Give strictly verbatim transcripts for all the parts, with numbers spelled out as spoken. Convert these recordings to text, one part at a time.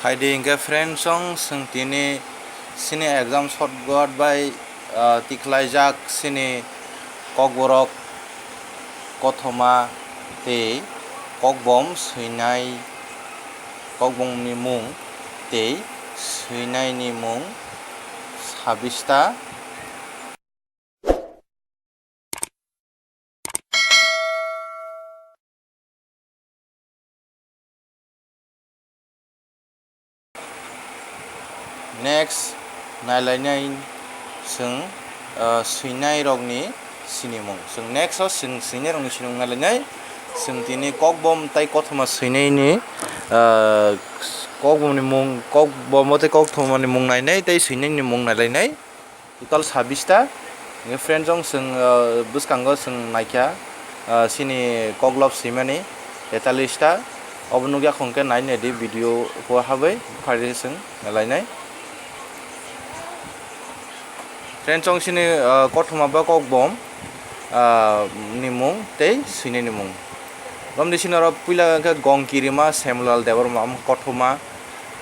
Phaidi hwnkhe friends, chwng, chwng tini chini exam shortcut bai, ah, tikhlaijak chini kokborok kothoma tei kokbom swinai, kokbomni mung tei swinaini mung sabista. Next nailainai chwng, ah, swinairokni sinimung. Chwng next o chwng swinairokni sinimung nailainai. Chwng tini kokbom tei kothoma swinaini, ah, kokbomni mung, kokbom tei kothomani mung nainai tei swinaini mung nailainai. Total sabista. Hwnkhe friends, chwng, ah, bwskango chwng naikha, ah, chini koklop swimani tetalista. Obo nukya khong khe nai naidi video o habwi phaidi chwng lainai. Friends, chwng chini, ah, kothoma ba kokbom, ah, ni mung tei swinaini mung. Romni sini oro puila khe Gongkirima Semlal Debbarma, omo kothoma.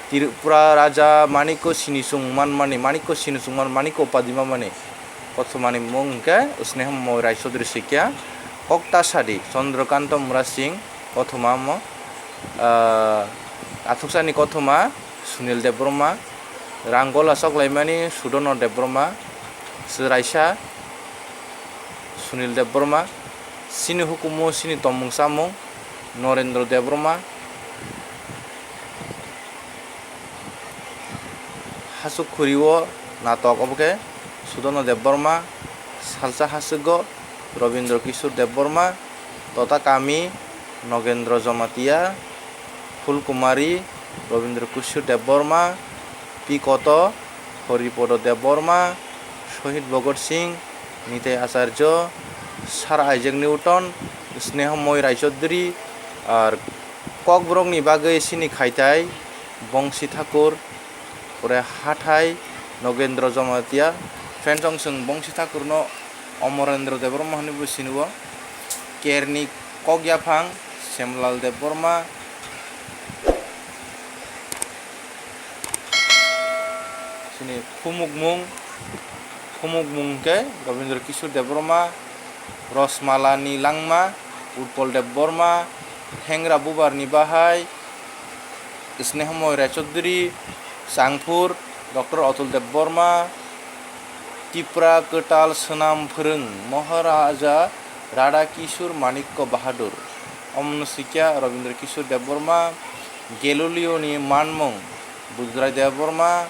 Tripura Raja Manikko sini chwng manmani, Manikko sini chwng man, Manikko upadima mani. Kothomani mung hwnkhe Snehomoy Raichaudhuri sikya. Koktasadi Chandrakanta Murasing kothoma omo, ah, athuksani kothoma Sunil Debbarma, Rangola choklaimani Sudono Debbarma, Chwraisa Sunil Debbarma, chini hukumu chini tongmung chamung Norendra Debbarma, Hachuk Khuri o natok obo khe Sudono Debbarma, Salsa Hachugo Robindra Kishore Debbarma, Tota Kami Nogendra Jamatia, Phulkumari Robindra Kishore Debbarma, Pi Koto Horipodo Debbarma, Shohid Bhagat Singh, Nitai Acharya, Sir Isaac Newton, Snehomoy Raichaudhuri, ar kokborokni bagwi chini khaitai Bongsi Thakur, pore hathai Nogendra Jamatia. Friends, chwng Bongsi Thakurno Omorendra Debbarma hwnwi bo sini-o. Kerni Kokyaphang Semlal Debbarma, chini Phumukmung, Phumukmung khe Robindra Kishore Debbarma, Rosmalani Langma, Utpol Debbarma, Hengra Bubarni Bahai, Snehomoy Raichaudhuri, Changphur, Doctor Atul Debbarma, Tipra Kwtal Swnam Phwrwng, Maharaja Radha Kishore Manikya Bahadur, omono sikya Robindra Kishore Debbarma, Galileo ni manmung Budhurai Debbarma,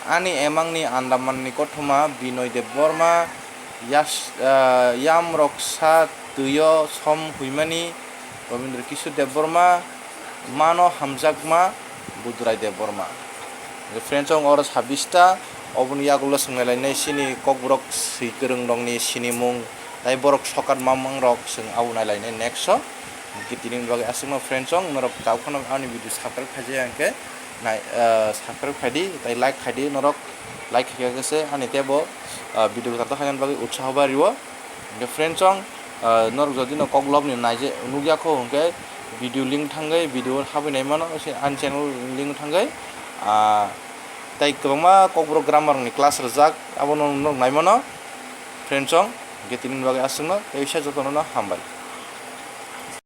ani emangni Andamanni kothoma Binoy Debbarma, yas-, ah, yamroksa twio som huimani Robindra Kishore Debbarma, mano hamjakma Budhurai Debbarma. Friends, chwng oro sabista, oboni yagulo swngnai lainai chini kokborok swi kwrwng rokni sinimung, tai borok sokat mamang rok chwng abo nai lainai next o. Hwnkhe tini bagwi aswkno friends, chwng norok tau kheno ani video subscribe khaijak ya hwnkhe nai, ah, subscribe khaidi, tai like khaidi norok, like khaikhe se ani teibo, ah, video kwtal khaina bagwi utsaho bai rwo. Hwnkhe friends, chwng, ah, norok jodi no koklopni naije nukya kho hwnkhe video link thangwi video habwi nai mano, se ani channel link thangwi, ah, tai kwbangma kokborok grammar ni class rwjak, abono norok nai mano. Friends, chwng hwnkhe tini bagwi aswkno, tei jotono no hambai.